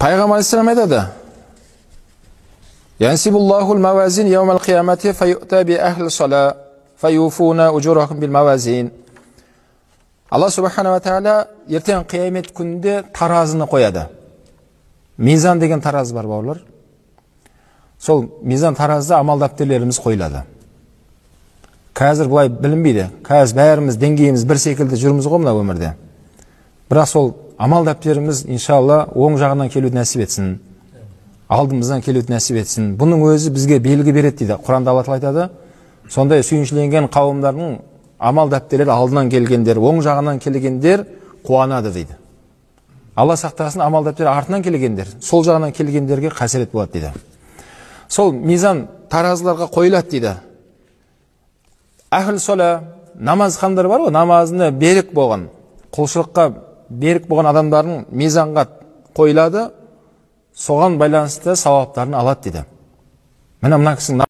Пайғамбар алейхиссалам айтады: Янсибуллахул мавазин яумал қиямати фаюта би ахли сала фаюфуна ужурахум бил мавазин. Алла субханала тағала ертең қиямет күнінде таразыны қояды. Мизан деген таразы бар, бауырлар. Сол мизан таразыда амал дәптерлеріміз қойылады. Қазір былай білінбейді. Қазір бәріміз деңгейіміз бір секілді жүрміз ғой мына өмірде. Бірақ сол амал дәптеріміз иншалла оң жағынан келуді нәсіп етсін. Алдымыздан келуді нәсіп етсін. Бұның өзі бізге белгі береді дейді. Құранда Алла тағала айтады. Сондай сүйіншіленген қауымдардың амал дәптерлері алдынан келгендер, оң жағынан келгендер қуанады дейді. Алла сақтасын, амал дәптері артынан келгендер, сол жағынан келгендерге қасірет болады дейді. Сол мизан таразыларға қойылады дейді. Әхіл сола, намазхандар бар ғой, намазына берік болған, құлшылыққа берік болған адамдардың мизанға қойылады, соған байланысты сауаптарын алады дейді. Міне мына кісінің